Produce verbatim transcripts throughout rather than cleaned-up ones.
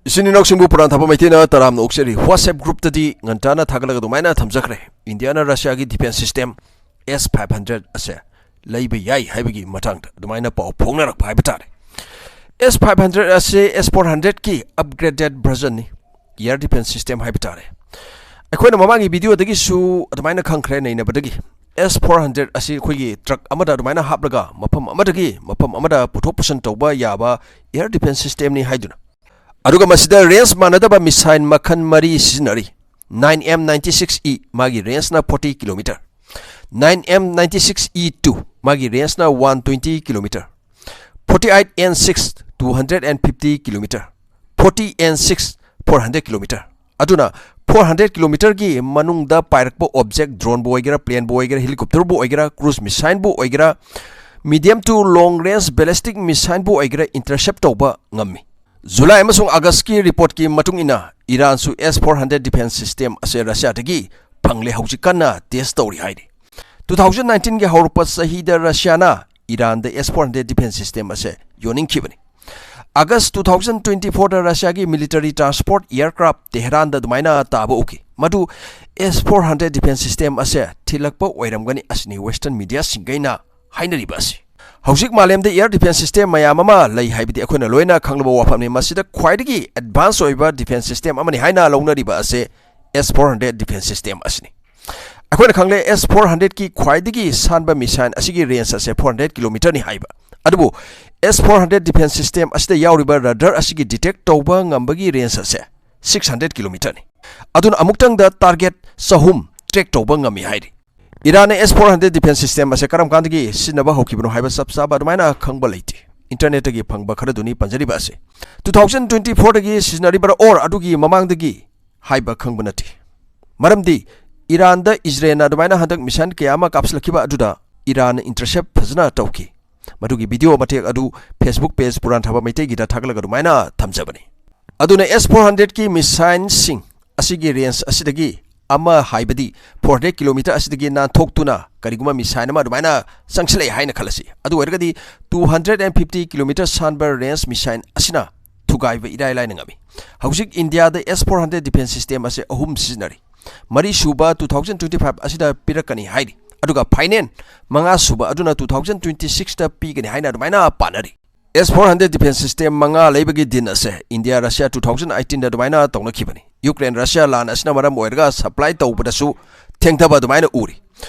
ꯏꯆꯤꯟ ꯏꯅꯥꯎꯁꯤꯡꯕꯨ ꯄꯨꯔꯥꯟ ꯊꯥꯕ ꯃꯩꯇꯩꯅ ꯇꯔꯥꯝꯅ ꯑꯣꯛꯆꯔꯤ꯫ WhatsApp group ꯇꯗꯤ ꯉꯟꯇꯥꯅ ꯊꯥꯒꯠꯂꯒ ꯑꯗꯨꯃꯥꯏꯅ ꯊꯝꯖꯈ꯭ꯔꯦ, ꯏꯟꯗꯤꯌꯥꯅ ꯔꯁꯤꯌꯥꯒꯤ defence system S five hundred ꯑꯁꯦ ꯂꯩꯕ ꯌꯥꯏ ꯍꯥꯏꯕꯒꯤ ꯃꯇꯥꯡꯗ ꯑꯗꯨꯃꯥꯏꯅ ꯄꯥꯎ ꯐꯥꯎꯅꯔꯛꯄ ꯍꯥꯏꯕ ꯇꯥꯔꯦ꯫ S five hundred ꯑꯁꯤ S four hundred ꯀꯤ upgraded version ꯅꯤ, air defence system ꯍꯥꯏꯕ ꯇꯥꯔꯦ꯫ ꯑꯩꯈꯣꯏꯅ ꯃꯃꯥꯡꯒꯤ video ꯗꯒꯤꯁꯨ ꯑꯗꯨꯃꯥꯏꯅ ꯈꯪꯈ꯭ꯔꯦ ꯅꯩꯅꯕꯗꯒꯤ꯫ S four hundred ꯑꯁꯤ ꯑꯩꯈꯣꯏꯒꯤ truck ꯑꯃꯗ ꯑꯗꯨꯃꯥꯏꯅ ꯍꯥꯞꯂꯒ ꯃꯐꯝ ꯑꯃꯗꯒꯤ ꯃꯐꯝ ꯑꯃꯗ ꯄꯨꯊꯣꯛ ꯄꯨꯁꯤꯟ ꯇꯧꯕ ꯌꯥꯕ air defence system ꯅꯤ ꯍꯥꯏꯗꯨꯅ꯫ ꯑꯗꯨꯒ ꯃꯁꯤꯗ range ꯃꯥꯟꯅꯗꯕ missile ꯃꯈꯜ ꯃꯔꯤ ꯁꯤꯖꯤꯟꯅꯔꯤ꯫ Nine M ninety six E, ꯃꯥꯒꯤ range ꯅ forty kilometer꯫ Nine M ninety six E two, ꯃꯥꯒꯤ range ꯅ one twenty kilometer꯫ Forty eight N six, two hundred and fifty kilometer꯫ Forty N six, four hundred kilometer꯫ ꯑꯗꯨꯅ four hundred kilometer ꯒꯤ ꯃꯅꯨꯡꯗ ꯄꯥꯏꯔꯛꯄ object, drone ꯕꯨ ꯑꯣꯏꯒꯦꯔꯥ, plane ꯕꯨ ꯑꯣꯏꯒꯦꯔꯥ, helicopter ꯕꯨ ꯑꯣꯏꯒꯦꯔꯥ, cruise missile ꯕꯨ ꯑꯣꯏꯒꯦꯔꯥ, medium to long range ballistic missile ꯕꯨ ꯑꯣꯏꯒꯦꯔꯥ, intercept ꯇꯧꯕ ꯉꯝꯃꯤ꯫ July ꯑꯃꯁꯨꯡ August ꯀꯤ report ꯀꯤ ꯃꯇꯨꯡ ꯏꯟꯅ, ꯏꯔꯥꯟꯁꯨ S four hundred defence system ꯑꯁꯤ ꯔꯁꯤꯌꯥꯗꯒꯤ ꯐꯪꯂꯦ, ꯍꯧꯖꯤꯛ ꯀꯟꯅ test ꯇꯧꯔꯤ ꯍꯥꯏꯔꯤ꯫ Two thousand nineteen ꯒꯤ ꯍꯧꯔꯛꯄ ꯆꯍꯤꯗ ꯔꯁꯤꯌꯥꯅ ꯏꯔꯥꯟꯗ S four hundred defence system ꯑꯁꯤ ꯌꯣꯟꯅꯤꯡꯈꯤꯕꯅꯤ꯫ August two thousand twenty four ꯗ ꯔꯁꯤꯌꯥꯒꯤ military transport aircraft ꯇꯦꯍꯔꯥꯟꯗ ꯑꯗꯨꯃꯥꯏꯅ ꯇꯥꯕ ꯎꯈꯤ꯫ ꯃꯗꯨ S four hundred defence system ꯑꯁꯤ ꯊꯤꯜꯂꯛꯄ ꯑꯣꯏꯔꯝꯒꯅꯤ ꯑꯁꯤꯅꯤ Western media ꯁꯤꯡꯈꯩꯅ ꯍꯥꯏꯅꯔꯤꯕ ꯑꯁꯤ꯫ ꯍꯧꯖꯤꯛ ꯃꯥꯂꯦꯝꯗ air defence system ꯃꯌꯥꯝ ꯑꯃ ꯂꯩ ꯍꯥꯏꯕꯗꯤ ꯑꯩꯈꯣꯏꯅ ꯂꯣꯏꯅ ꯈꯪꯂꯕ ꯋꯥꯐꯝꯅꯤ꯫ ꯃꯁꯤꯗ ꯈ꯭ꯋꯥꯏꯗꯒꯤ advance ꯑꯣꯏꯕ defence system ꯑꯃꯅꯤ ꯍꯥꯏꯅ ꯂꯧꯅꯔꯤꯕ ꯑꯁꯤ S four hundred defence system ꯑꯁꯤꯅꯤ꯫ ꯑꯩꯈꯣꯏꯅ ꯈꯪꯂꯦ S four hundred ꯀꯤ ꯈ꯭ꯋꯥꯏꯗꯒꯤ ꯁꯥꯟꯕ missile ꯑꯁꯤꯒꯤ range ꯑꯁꯦ four hundred kilometer ꯅꯤ ꯍꯥꯏꯕ꯫ ꯑꯗꯨꯕꯨ S four hundred defence system ꯑꯁꯤꯗ ꯌꯥꯎꯔꯤꯕ radar ꯑꯁꯤꯒꯤ detect ꯇꯧꯕ ꯉꯝꯕꯒꯤ range ꯑꯁꯦ six hundred kilometer ꯅꯤ꯫ ꯑꯗꯨꯅ ꯑꯃꯨꯛꯇꯪꯗ target ꯆꯍꯨꯝ track ꯇꯧꯕ ꯉꯝꯃꯤ ꯍꯥꯏꯔꯤ꯫ ꯏꯔꯥꯟꯅ S four hundred defence system ꯑꯁꯦ ꯀꯔꯝ ꯀꯥꯟꯗꯒꯤ ꯁꯤꯖꯤꯟꯅꯕ ꯍꯧꯈꯤꯕꯅꯣ ꯍꯥꯏꯕ ꯆꯞ ꯆꯥꯕ ꯑꯗꯨꯃꯥꯏꯅ ꯈꯪꯕ ꯂꯩꯇꯦ꯫ Internet ꯇꯒꯤ ꯐꯪꯕ ꯈꯔꯗꯨꯅꯤ ꯄꯟꯖꯔꯤꯕ ꯑꯁꯦ꯫ Two thousand twenty four ꯗꯒꯤ ꯁꯤꯖꯤꯟꯅꯔꯤꯕ꯭ꯔꯥ or ꯑꯗꯨꯒꯤ ꯃꯃꯥꯡꯗꯒꯤ ꯍꯥꯏꯕ ꯈꯪꯕ ꯅꯠꯇꯦ꯫ ꯃꯔꯝꯗꯤ ꯏꯔꯥꯟꯗ ꯏꯖꯔꯦꯜꯅ ꯑꯗꯨꯃꯥꯏꯅ ꯍꯟꯗꯛ missile ꯀꯌꯥ ꯑꯃ ꯀꯥꯞꯁꯤꯜꯂꯛꯈꯤꯕ ꯑꯗꯨꯗ ꯏꯔꯥꯟꯅ intercept ꯐꯖꯅ ꯇꯧꯈꯤ꯫ ꯃꯗꯨꯒꯤ video ꯃꯇꯦꯛ ꯑꯗꯨ Facebook page ꯄꯨꯔꯥꯟ ꯊꯥꯕ ꯃꯩꯇꯩꯒꯤꯗ ꯊꯥꯒꯠꯂꯒ ꯑꯗꯨꯃꯥꯏꯅ ꯊꯝꯖꯕꯅꯤ꯫ ꯑꯗꯨꯅ S four hundred ꯀꯤ missile ꯁꯤꯡ ꯑꯁꯤꯒꯤ range ꯑꯁꯤꯗꯒꯤ ꯑꯃ ꯍꯥꯏꯕꯗꯤ four hundred kilometer ꯑꯁꯤꯗꯒꯤ ꯅꯥꯟꯊꯣꯛꯇꯨꯅ ꯀꯔꯤꯒꯨꯝꯕ missile ꯑꯃ ꯑꯗꯨꯃꯥꯏꯅ ꯆꯪꯁꯤꯜꯂꯛꯑꯦ ꯍꯥꯏꯅ ꯈꯜꯂꯁꯤ꯫ ꯑꯗꯨ ꯑꯣꯏꯔꯒꯗꯤ two hundred and fifty kilometer ꯁꯥꯟꯕ range missile ꯑꯁꯤꯅ ꯊꯨꯒꯥꯏꯕ ꯏꯔꯥꯏ ꯂꯥꯏꯅ ꯉꯝꯃꯤ꯫ ꯍꯧꯖꯤꯛ ꯏꯟꯗꯤꯌꯥꯗ ꯑꯦꯁ ꯐꯣꯔ ꯍꯟꯗ꯭ꯔꯦꯠ ꯗꯤꯐꯦꯟꯁ ꯁꯤꯁꯇꯦꯝ ꯑꯁꯦ ꯑꯍꯨꯝ ꯁꯤꯖꯤꯟꯅꯔꯤ꯫ ꯃꯔꯤ ꯁꯨꯕ ꯇꯨ ꯊꯥꯎꯖꯟ ꯇ꯭ꯋꯦꯟꯇꯤ ꯐꯥꯏꯚ ꯑꯁꯤꯗ ꯄꯤꯔꯛꯀꯅꯤ ꯍꯥꯏꯔꯤ, ꯑꯗꯨꯒ ꯐꯥꯏꯅꯦꯜ ꯃꯉꯥ ꯁꯨꯕ ꯑꯗꯨꯅ ꯇꯨ ꯊꯥꯎꯖꯟ ꯇ꯭ꯋꯦꯟꯇꯤ ꯁꯤꯛꯁꯇ ꯄꯤꯒꯅꯤ ꯍꯥꯏꯅ ꯑꯗꯨꯃꯥꯏꯅ ꯄꯥꯅꯔꯤ꯫ ꯑꯦꯁ ꯐꯣꯔ ꯍꯟꯗ꯭ꯔꯦꯠ ꯗꯤꯐꯦꯟꯁ ꯁꯤꯁꯇꯦꯝ ꯃꯉꯥ ꯂꯩꯕꯒꯤ ꯗꯤꯟ ꯑꯁꯦ ꯏꯟꯗꯤꯌꯥ ꯔꯁꯤꯌꯥ ꯇꯨ ꯊꯥꯎꯖꯟ ꯑꯩꯠꯇꯤꯟꯗ ꯑꯗꯨꯃꯥꯏꯅ ꯇꯧꯅꯈꯤꯕꯅꯤ꯫ ꯌꯨꯀ꯭ꯔꯦꯟ ꯔꯁꯤꯌꯥ ꯂꯥꯟ ꯑꯁꯤꯅ ꯃꯔꯝ ꯑꯣꯏꯔꯒ ꯁꯄ꯭ꯂꯥꯏ ꯇꯧꯕꯗꯁꯨ ꯊꯦꯡꯊꯕ ꯑꯗꯨꯃꯥꯏꯅ ꯎꯔꯤ꯫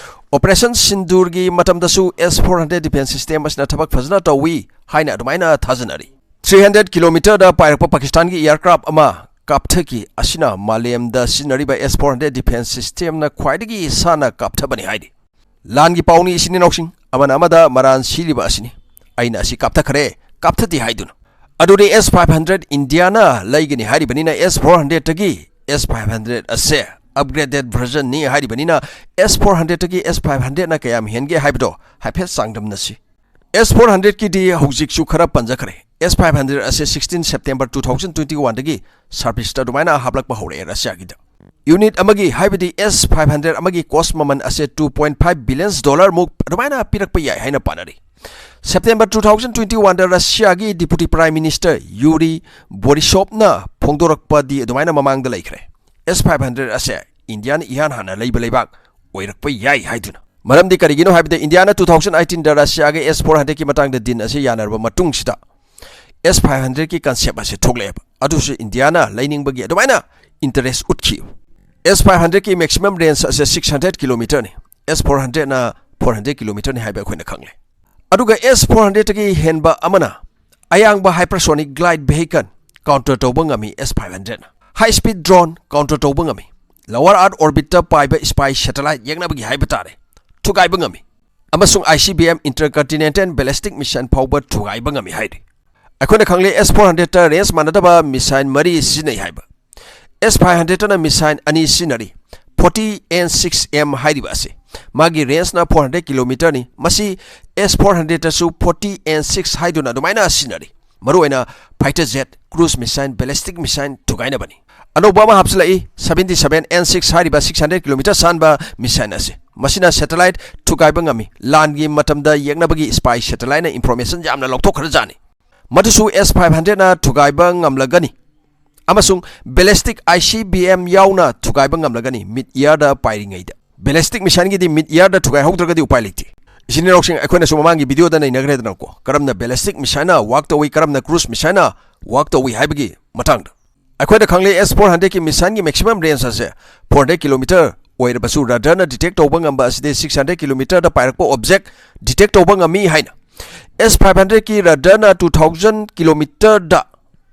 ꯑꯣꯄꯔꯦꯁꯟ ꯁꯤꯟꯗꯨꯔꯒꯤ ꯃꯇꯝꯗꯁꯨ ꯑꯦꯁ ꯐꯣꯔ ꯍꯟꯗ꯭ꯔꯦꯠ ꯗꯤꯐꯦꯟꯁ ꯁꯤꯁꯇꯦꯝ ꯑꯁꯤꯅ ꯊꯕꯛ ꯐꯖꯅ ꯇꯧꯏ ꯍꯥꯏꯅ ꯑꯗꯨꯃꯥꯏꯅ ꯊꯥꯖꯅꯔꯤ꯫ ꯊ꯭ꯔꯤ ꯍꯟꯗ꯭ꯔꯦꯠ ꯀꯤꯂꯣꯃꯤꯇꯔꯗ ꯄꯥꯏꯔꯛꯄ ꯄꯥꯀꯤꯁꯇꯥꯟꯒꯤ ꯑꯦꯌꯔꯀ꯭ꯔꯥꯐ ꯑꯃ ꯀꯥꯞꯊꯈꯤ꯫ ꯑꯁꯤꯅ ꯃꯥꯂꯦꯝꯗ ꯁꯤꯖꯤꯟꯅꯔꯤꯕ ꯑꯦꯁ ꯐꯣꯔ ꯍꯟꯗ꯭ꯔꯦꯠ ꯗꯤꯐꯦꯟꯁ ꯁꯤꯁꯇꯦꯝꯅ ꯈ꯭ꯋꯥꯏꯗꯒꯤ ꯁꯥꯟꯅ ꯀꯥꯞꯊꯕꯅꯤ ꯍꯥꯏꯔꯤ꯫ ꯂꯥꯟꯒꯤ ꯄꯥꯎꯅꯤ, ꯏꯆꯤꯟ ꯏꯅꯥꯎꯁꯤꯡ, ꯑꯃꯅ ꯑꯃꯗ ꯃꯔꯥꯟ ꯁꯤꯔꯤꯕ ꯑꯁꯤꯅꯤ꯫ ꯑꯩꯅ ꯑꯁꯤ ꯀꯥꯞꯊꯈ꯭ꯔꯦ, ꯀꯥꯞꯊꯗꯦ ꯍꯥꯏꯗꯨꯅ꯫ ꯑꯗꯨꯗꯤ ꯑꯦꯁ ꯐꯥꯏꯚ ꯍꯟꯗ꯭ꯔꯦꯠ ꯏꯟꯗꯤꯌꯥꯅ ꯂꯩꯒꯅꯤ ꯍꯥꯏꯔꯤꯕꯅꯤꯅ, ꯑꯦꯁ ꯐꯣꯔ ꯍꯟꯗ꯭ꯔꯦꯠꯇꯒꯤ ꯑꯦꯁ ꯐꯥꯏꯚ ꯍꯟꯗ꯭ꯔꯦꯠ ꯑꯁꯦ ꯑꯞꯒ꯭ꯔꯦꯗꯦꯗ ꯚꯔꯖꯟꯅꯤ ꯍꯥꯏꯔꯤꯕꯅꯤꯅ, ꯑꯦꯁ ꯐꯣꯔ ꯍꯟꯗ꯭ꯔꯦꯠꯇꯒꯤ ꯑꯦꯁ ꯐꯥꯏꯚ ꯍꯟꯗ꯭ꯔꯦꯠꯅ ꯀꯌꯥꯝ ꯍꯦꯟꯒꯦ ꯍꯥꯏꯕꯗꯣ ꯍꯥꯏꯐꯦꯠ ꯆꯥꯡꯗꯝꯅꯁꯤ꯫ ꯑꯦꯁ ꯐꯣꯔ ꯍꯟꯗ꯭ꯔꯦꯠꯀꯤꯗꯤ ꯍꯧꯖꯤꯛꯁꯨ ꯈꯔ ꯄꯟꯖꯈ꯭ꯔꯦ꯫ ꯑꯦꯁ ꯐꯥꯏꯚ ꯍꯟꯗ꯭ꯔꯦꯠ ꯑꯁꯦ sixteen September two thousand twenty ꯋꯥꯟꯗꯒꯤ ꯁꯥꯔꯚꯤꯁꯇ ꯑꯗꯨꯃꯥꯏꯅ ꯍꯥꯞꯂꯛꯄ ꯍꯧꯔꯛꯑꯦ ꯔꯁꯤꯌꯥꯒꯤꯗ꯫ ꯌꯨꯅꯤꯠ ꯑꯃꯒꯤ, ꯍꯥꯏꯕꯗꯤ ꯑꯦꯁ ꯐꯥꯏꯚ ꯍꯟꯗ꯭ꯔꯦꯠ ꯑꯃꯒꯤ ꯀꯣꯁ ꯃꯃꯜ ꯑꯁꯦ two point five billions dollar ꯃꯨꯛ ꯑꯗꯨꯃꯥꯏꯅ ꯄꯤꯔꯛꯄ ꯌꯥꯏ ꯍꯥꯏꯅ ꯄꯥꯅꯔꯤ꯫ ꯁꯦꯞꯇꯦꯝꯕꯔ ꯇꯨ ꯊꯥꯎꯖꯟ ꯇ꯭ꯋꯦꯟꯇꯤ ꯋꯥꯟꯗ ꯔꯁꯤꯌꯥꯒꯤ ꯗꯤꯄꯨꯇꯤ ꯄ꯭ꯔꯥꯏꯝ ꯃꯤꯅꯤꯁꯇꯔ ꯌꯨꯔꯤ ꯕꯣꯔꯤꯁꯣꯞꯅ ꯐꯣꯡꯗꯣꯔꯛꯄꯗꯤ ꯑꯗꯨꯃꯥꯏꯅ ꯃꯃꯥꯡꯗ ꯂꯩꯈ꯭ꯔꯦ꯫ ꯑꯦꯁ ꯐꯥꯏꯚ ꯍꯟꯗ꯭ꯔꯦꯠ ꯑꯁꯦ ꯏꯟꯗꯤꯌꯥꯅ ꯏꯍꯥꯟ ꯍꯥꯟꯅ ꯂꯩꯕ ꯂꯩꯕꯥꯛ ꯑꯣꯏꯔꯛꯄ ꯌꯥꯏ ꯍꯥꯏꯗꯨꯅ꯫ ꯃꯔꯝꯗꯤ ꯀꯔꯤꯒꯤꯅꯣ ꯍꯥꯏꯕꯗ, ꯏꯟꯗꯤꯌꯥꯅ ꯇꯨ ꯊꯥꯎꯖꯟ ꯑꯩꯠꯇꯤꯟꯗ ꯔꯁꯤꯌꯥꯒ ꯑꯦꯁ ꯐꯣꯔ ꯍꯟꯗ꯭ꯔꯦꯠꯀꯤ ꯃꯇꯥꯡꯗ ꯗꯤꯟ ꯑꯁꯤ ꯌꯥꯅꯔꯕ ꯃꯇꯨꯡꯁꯤꯗ, ꯑꯦꯁ ꯐꯥꯏꯚ ꯍꯟꯗ꯭ꯔꯦꯠꯀꯤ ꯀꯟꯁꯦꯞ ꯑꯁꯤ ꯊꯣꯛꯂꯛꯑꯦꯕ꯫ ꯑꯗꯨꯁꯨ ꯏꯟꯗꯤꯌꯥꯅ ꯂꯩꯅꯤꯡꯕꯒꯤ ꯑꯗꯨꯃꯥꯏꯅ ꯏꯟꯇꯔꯦꯁ ꯎꯠꯈꯤ꯫ ꯑꯦꯁ ꯐꯥꯏꯚ ꯍꯟꯗ꯭ꯔꯦꯠꯀꯤ ꯃꯦꯛꯁꯤꯃꯝ ꯔꯦꯟꯖ ꯑꯁꯦ ꯁꯤꯛꯁ ꯍꯟꯗ꯭ꯔꯦꯠ ꯀꯤꯂꯣꯃꯤꯇꯔꯅꯤ꯫ ꯑꯦꯁ ꯐꯣꯔ ꯍꯟꯗ꯭ꯔꯦꯠꯅ ꯐꯣꯔ ꯍꯟꯗ꯭ꯔꯦꯠ ꯀꯤꯂꯣꯃꯤꯇꯔꯅꯤ ꯍꯥꯏꯕ ꯑꯩꯈꯣꯏꯅ ꯈꯪꯂꯦ꯫ ꯑꯗꯨꯒ ꯑꯦꯁ ꯐꯣꯔ ꯍꯟꯗ꯭ꯔꯦꯠꯇꯒꯤ ꯍꯦꯟꯕ ꯑꯃꯅ ꯑꯌꯥꯡꯕ ꯍꯥꯏꯄꯔꯁꯣꯅꯤꯛ ꯒ꯭ꯂꯥꯏꯗ ꯚꯦꯍꯤꯀꯜ ꯀꯥꯎꯟꯇꯔ ꯇꯧꯕ ꯉꯝꯃꯤ ꯑꯦꯁ ꯐꯥꯏꯚ ꯍꯟꯗ꯭ꯔꯦꯠꯅ꯫ ꯍꯥꯏ ꯁ꯭ꯄꯤꯗ ꯗ꯭ꯔꯣꯟ ꯀꯥꯎꯟꯇꯔ ꯇꯧꯕ ꯉꯝꯃꯤ꯫ ꯂꯣꯋꯔ ꯑꯥꯔꯊ ꯑꯣꯔꯕꯤꯠꯇ ꯄꯥꯏꯕ ꯁ꯭ꯄꯥꯏ ꯁꯦꯇꯦꯂꯥꯏꯠ ꯌꯦꯛꯅꯕꯒꯤ ꯍꯥꯏꯕ ꯇꯥꯔꯦ, ꯊꯨꯒꯥꯏꯕ ꯉꯝꯃꯤ꯫ ꯑꯃꯁꯨꯡ I C B M, intercontinental ballistic missile ꯐꯥꯎꯕ ꯊꯨꯒꯥꯏꯕ ꯉꯝꯃꯤ ꯍꯥꯏꯔꯤ꯫ ꯑꯩꯈꯣꯏꯅ ꯈꯪꯂꯦ, ꯑꯦꯁ ꯐꯣꯔ ꯍꯟꯗ꯭ꯔꯦꯠꯇ ꯔꯦꯟꯖ ꯃꯥꯟꯅꯗꯕ ꯃꯤꯁꯥꯏꯜ ꯃꯔꯤ ꯁꯤꯖꯤꯟꯅꯩ ꯍꯥꯏꯕ꯫ ꯑꯦꯁ ꯐꯥꯏꯚ ꯍꯟꯗ꯭ꯔꯦꯠꯇꯅ ꯃꯤꯁꯥꯏꯜ ꯑꯅꯤ ꯁꯤꯖꯤꯟꯅꯔꯤ꯫ ꯐꯣꯔꯇꯤ ꯑꯦꯟ ꯁꯤꯛꯁ ꯑꯦꯝ ꯍꯥꯏꯔꯤꯕ ꯑꯁꯤ ꯃꯥꯒꯤ ꯔꯦꯟꯖꯅ ꯐꯣꯔ ꯍꯟꯗ꯭ꯔꯦꯠ ꯀꯤꯂꯣꯃꯤꯇꯔꯅꯤ꯫ ꯃꯁꯤ ꯑꯦꯁ ꯐꯣꯔ ꯍꯟꯗ꯭ꯔꯦꯠꯇꯁꯨ ꯐꯣꯔꯇꯤ ꯑꯦꯟ ꯁꯤꯛꯁ ꯍꯥꯏꯗꯨꯅ ꯑꯗꯨꯃꯥꯏꯅ ꯁꯤꯖꯤꯟꯅꯔꯤ꯫ ꯃꯔꯨꯑꯣꯏꯅ fighter jet, cruise missile, ballistic missile ꯊꯨꯒꯥꯏꯅꯕꯅꯤ꯫ ꯑꯅꯧꯕ ꯑꯃ ꯍꯥꯞꯆꯤꯜꯂꯛꯏ, ꯁꯚꯦꯟꯇꯤ ꯁꯚꯦꯟ ꯑꯦꯟ ꯁꯤꯛꯁ ꯍꯥꯏꯔꯤꯕ ꯁꯤꯛꯁ ꯍꯟꯗ꯭ꯔꯦꯠ ꯀꯤꯂꯣꯃꯤꯇꯔ ꯁꯥꯟꯕ ꯃꯤꯁꯥꯏꯜ ꯑꯁꯤ꯫ ꯃꯁꯤꯅ ꯁꯦꯇꯦꯂꯥꯏꯠ ꯊꯨꯒꯥꯏꯕ ꯉꯝꯃꯤ꯫ ꯂꯥꯟꯒꯤ ꯃꯇꯝꯗ ꯌꯦꯛꯅꯕꯒꯤ ꯁ꯭ꯄꯥꯏ ꯁꯦꯇꯦꯂꯥꯏꯠꯅ ꯏꯟꯐꯣꯔꯃꯦꯁꯟ ꯌꯥꯝꯅ ꯂꯧꯊꯣꯛꯈ꯭ꯔꯖꯥꯠꯅꯤ꯫ ꯃꯗꯨꯁꯨ ꯑꯦꯁ ꯐꯥꯏꯚ ꯍꯟꯗ꯭ꯔꯦꯠꯅ ꯊꯨꯒꯥꯏꯕ ꯉꯝꯂꯒꯅꯤ ꯑꯃꯁꯨꯡ ballistic I C B M ꯌꯥꯎꯅ ꯊꯨꯒꯥꯏꯕ ꯉꯝꯂꯒꯅꯤ mid airꯗ ꯄꯥꯏꯔꯤꯉꯩꯗ꯫ Ballistic missileꯒꯤꯗꯤ mid airꯗ ꯊꯨꯒꯥꯏꯍꯧꯗ꯭ꯔꯒꯗꯤ ꯎꯄꯥꯏ ꯂꯩꯇꯦ꯫ ꯏꯆꯤꯟ ꯏꯅꯥꯎꯁꯤꯡ, ꯑꯩꯈꯣꯏꯅꯁꯨ ꯃꯃꯥꯡꯒꯤ videoꯗ ꯅꯩꯅꯈ꯭ꯔꯦꯗꯅꯀꯣ, ꯀꯔꯝꯅ ballistic missileꯅ work ꯇꯧꯏ, ꯀꯔꯝꯅ cruise missileꯅ work ꯇꯧꯏ ꯍꯥꯏꯕꯒꯤ ꯃꯇꯥꯡꯗ꯫ ꯑꯩꯈꯣꯏꯅ ꯈꯪꯂꯦ ꯑꯦꯁ ꯐꯣꯔ ꯍꯟꯗ꯭ꯔꯦꯠꯀꯤ missileꯒꯤ maximum range ꯑꯁꯦ four hundred kilometer ꯑꯣꯏꯔꯕꯁꯨ, radarꯅ detect ꯇꯧꯕ ꯉꯝꯕ ꯑꯁꯤꯗꯤ six hundred kilometerꯗ ꯄꯥꯏꯔꯛꯄ object detect ꯇꯧꯕ ꯉꯝꯃꯤ ꯍꯥꯏꯅ꯫ ꯑꯦꯁ ꯐꯥꯏꯚ ꯍꯟꯗ꯭ꯔꯦꯠꯀꯤ radarꯅ two thousand kilometerꯗ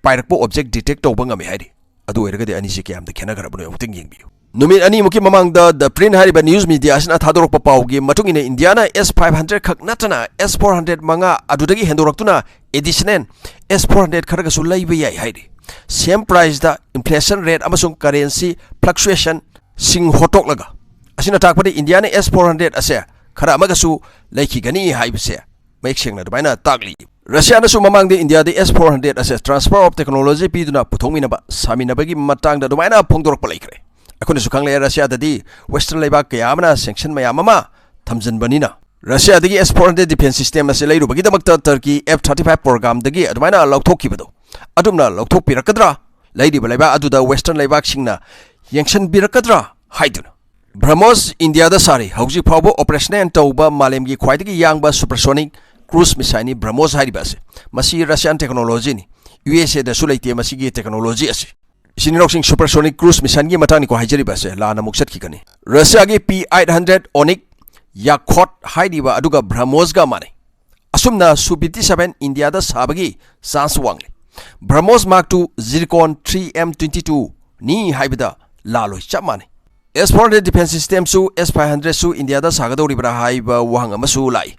ꯄꯥꯏꯔꯛꯄ object detect ꯇꯧꯕ ꯉꯝꯃꯤ ꯍꯥꯏꯔꯤ꯫ ꯑꯗꯨ ꯑꯣꯏꯔꯒꯗꯤ ꯑꯅꯤꯁꯤ ꯀꯌꯥꯝꯗ ꯈꯦꯠꯅꯈ꯭ꯔꯕꯅꯣ ꯑꯃꯨꯛꯇꯪ ꯌꯦꯡꯕꯤꯌꯨ꯫ ꯅꯨꯃꯤꯠ ꯑꯅꯤꯃꯨꯛꯀꯤ ꯃꯃꯥꯡꯗ The Print ꯍꯥꯏꯔꯤꯕ news media ꯑꯁꯤꯅ ꯊꯥꯗꯣꯔꯛꯄ ꯄꯥꯎꯒꯤ ꯃꯇꯨꯡ ꯏꯟꯅ, ꯏꯟꯗꯤꯌꯥꯅ ꯑꯦꯁ ꯐꯥꯏꯚ ꯍꯟꯗ꯭ꯔꯦꯠ ꯈꯛ ꯅꯠꯇꯅ ꯑꯦꯁ ꯐꯣꯔ ꯍꯟꯗ꯭ꯔꯦꯠ ꯃꯉꯥ, ꯑꯗꯨꯗꯒꯤ ꯍꯦꯟꯗꯣꯔꯛꯇꯨꯅ additional ꯑꯦꯁ ꯐꯣꯔ ꯍꯟꯗ꯭ꯔꯦꯠ ꯈꯔꯒꯁꯨ ꯂꯩꯕ ꯌꯥꯏ ꯍꯥꯏꯔꯤ꯫ Same priceꯗ inflation rate ꯑꯃꯁꯨꯡ currency fluctuationꯁꯤꯡ ꯍꯣꯠꯇꯣꯛꯂꯒ, ꯑꯁꯤꯅ ꯇꯥꯛꯄꯗꯤ ꯏꯟꯗꯤꯌꯥꯅ ꯑꯦꯁ ꯐꯣꯔ ꯍꯟꯗ꯭ꯔꯦꯠ ꯑꯁꯦ ꯈꯔ ꯑꯃꯒꯁꯨ ꯂꯩꯈꯤꯒꯅꯤ ꯍꯥꯏꯕꯁꯦ ꯃꯌꯦꯛ ꯁꯦꯡꯅ ꯑꯗꯨꯃꯥꯏꯅ ꯇꯥꯛꯂꯤ꯫ ꯔꯁꯤꯌꯥꯅꯁꯨ ꯃꯃꯥꯡꯗ ꯏꯟꯗꯤꯌꯥꯗ ꯑꯦꯁ ꯐꯣꯔ ꯍꯟꯗ꯭ꯔꯦꯠ ꯑꯁꯦ transfer of technology ꯄꯤꯗꯨꯅ ꯄꯨꯊꯣꯛꯃꯤꯟꯅꯕ, ꯁꯥꯃꯤꯟꯅꯕꯒꯤ ꯃꯇꯥꯡꯗ ꯑꯗꯨꯃꯥꯏꯅ ꯐꯣꯡꯗꯣꯔꯛꯄ ꯂꯩꯈ꯭ꯔꯦ꯫ ꯑꯩꯈꯣꯏꯅꯁꯨ ꯈꯪꯂꯦ, ꯔꯁꯤꯌꯥꯗꯗꯤ western ꯂꯩꯕꯥꯛ ꯀꯌꯥ ꯑꯃꯅ sanction ꯃꯌꯥꯝ ꯑꯃ ꯊꯝꯖꯤꯟꯕꯅꯤꯅ, ꯔꯁꯤꯌꯥꯗꯒꯤ ꯑꯦꯁ ꯐꯣꯔ ꯍꯟꯗ꯭ꯔꯦꯠ defence system ꯑꯁꯤ ꯂꯩꯔꯨꯕꯒꯤꯗꯃꯛꯇ ꯇꯔꯀꯤ ꯑꯦꯐ ꯊꯥꯔꯇꯤ ꯐꯥꯏꯚ programꯗꯒꯤ ꯑꯗꯨꯃꯥꯏꯅ ꯂꯧꯊꯣꯛꯈꯤꯕꯗꯣ, ꯑꯗꯨꯝꯅ ꯂꯧꯊꯣꯛꯄꯤꯔꯛꯀꯗ꯭ꯔꯥ? ꯂꯩꯔꯤꯕ ꯂꯩꯕꯥꯛ ꯑꯗꯨꯗ western ꯂꯩꯕꯥꯛꯁꯤꯡꯅ ꯌꯦꯡꯁꯤꯟꯕꯤꯔꯛꯀꯗ꯭ꯔꯥ ꯍꯥꯏꯗꯨꯅ꯫ BrahMos ꯏꯟꯗꯤꯌꯥꯗ ꯁꯥꯔꯤ꯫ ꯍꯧꯖꯤꯛ ꯐꯥꯎꯕ operational ꯇꯧꯕ ꯃꯥꯂꯦꯝꯒꯤ ꯈ꯭ꯋꯥꯏꯗꯒꯤ ꯌꯥꯡꯕ supersonic cruise missileꯅꯤ BrahMos ꯍꯥꯏꯔꯤꯕ ꯑꯁꯤ꯫ ꯃꯁꯤ Russian technologyꯅꯤ꯫ ꯌꯨ ꯑꯦꯁ ꯑꯦꯗꯁꯨ ꯂꯩꯇꯦ ꯃꯁꯤꯒꯤ technology ꯑꯁꯤ꯫ ꯏꯆꯤꯟ ꯏꯅꯥꯎꯁꯤꯡ, supersonic cruise missileꯒꯤ ꯃꯇꯥꯡꯅꯤꯀꯣ ꯍꯥꯏꯖꯔꯤꯕ ꯑꯁꯦ, ꯂꯥꯟꯅ ꯑꯃꯨꯛ ꯆꯠꯈꯤꯒꯅꯤ꯫ ꯔꯁꯤꯌꯥꯒꯤ P eight hundred Onik Yakhot ꯍꯥꯏꯔꯤꯕ ꯑꯗꯨꯒ BrahMosꯒ ꯃꯥꯟꯅꯩ꯫ ꯑꯁꯨꯝꯅ Su fifty seven ꯏꯟꯗꯤꯌꯥꯗ ꯁꯥꯕꯒꯤ chance ꯋꯥꯡꯂꯤ꯫ BrahMos Mark two Zircon three M twenty two ꯅꯤ ꯍꯥꯏꯕꯗ ꯂꯥꯜꯂꯣꯏ, ꯆꯞ ꯃꯥꯟꯅꯩ꯫ ꯑꯦꯁ ꯐꯣꯔ ꯍꯟꯗ꯭ꯔꯦꯠ defence systemꯁꯨ, ꯑꯦꯁ ꯐꯥꯏꯚ ꯍꯟꯗ꯭ꯔꯦꯠꯁꯨ ꯏꯟꯗꯤꯌꯥꯗ ꯁꯥꯒꯗꯧꯔꯤꯕ꯭ꯔꯥ ꯍꯥꯏꯕ ꯋꯥꯍꯪ ꯑꯃꯁꯨ ꯂꯥꯛꯏ꯫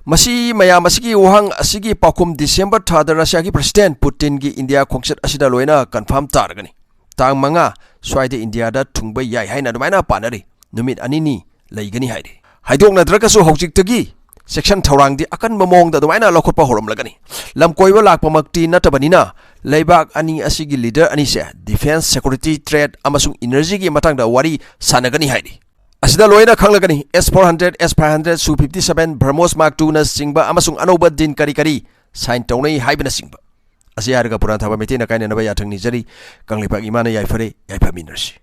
ꯃꯁꯤ ꯃꯌꯥꯝ ꯑꯁꯤꯒꯤ ꯋꯥꯍꯪ ꯑꯁꯤꯒꯤ ꯄꯥꯎꯈꯨꯝ December ꯊꯥꯗ ꯔꯁꯤꯌꯥꯒꯤ president Putinꯒꯤ ꯏꯟꯗꯤꯌꯥ ꯈꯣꯡꯆꯠ ꯑꯁꯤꯗ ꯂꯣꯏꯅ confirm ꯇꯥꯔꯒꯅꯤ꯫ ꯇꯥꯡ ꯃꯉꯥ ꯁ꯭ꯋꯥꯏꯗ ꯏꯟꯗꯤꯌꯥꯗ ꯊꯨꯡꯕ ꯌꯥꯏ ꯍꯥꯏꯅ ꯑꯗꯨꯃꯥꯏꯅ ꯄꯥꯅꯔꯤ꯫ ꯅꯨꯃꯤꯠ ꯑꯅꯤꯅꯤ ꯂꯩꯒꯅꯤ ꯍꯥꯏꯔꯤ꯫ ꯍꯥꯏꯗꯣꯛꯅꯗ꯭ꯔꯒꯁꯨ ꯍꯧꯖꯤꯛꯇꯒꯤ ꯆꯦꯛꯁꯤꯟ ꯊꯧꯔꯥꯡꯗꯤ ꯑꯀꯟꯕ ꯃꯑꯣꯡꯗ ꯑꯗꯨꯃꯥꯏꯅ ꯂꯧꯈꯠꯄ ꯍꯧꯔꯝꯂꯒꯅꯤ꯫ ꯂꯝ ꯀꯣꯏꯕ ꯂꯥꯛꯄꯃꯛꯇꯤ ꯅꯠꯇꯕꯅꯤꯅ, ꯂꯩꯕꯥꯛ ꯑꯅꯤ ꯑꯁꯤꯒꯤ leader ꯑꯅꯤꯁꯦ defence, security threat ꯑꯃꯁꯨꯡ energyꯒꯤ ꯃꯇꯥꯡꯗ ꯋꯥꯔꯤ ꯁꯥꯟꯅꯒꯅꯤ ꯍꯥꯏꯔꯤ꯫ ꯑꯁꯤꯗ ꯂꯣꯏꯅ ꯈꯪꯂꯒꯅꯤ, S four hundred, S five hundred, Su fifty seven, BrahMos Mark twoꯅꯆꯤꯡꯕ ꯑꯃꯁꯨꯡ ꯑꯅꯧꯕ ꯗꯤꯟ ꯀꯔꯤ ꯀꯔꯤ ꯁꯥꯏꯟ ꯇꯧꯅꯩ ꯍꯥꯏꯕꯅꯆꯤꯡꯕ꯫ ꯑꯁꯤ ꯍꯥꯏꯔꯒ ꯄꯨꯔꯥꯟ ꯊꯥꯕ ꯃꯩꯇꯩꯅ ꯀꯥꯏꯅꯅꯕ ꯌꯥꯊꯪ ꯅꯤꯖꯔꯤ꯫ ꯀꯪꯂꯩꯄꯥꯛ ꯏꯃꯥꯅ ꯌꯥꯏꯐꯔꯦ, ꯌꯥꯏꯐꯃꯤꯟꯅꯔꯁꯤ꯫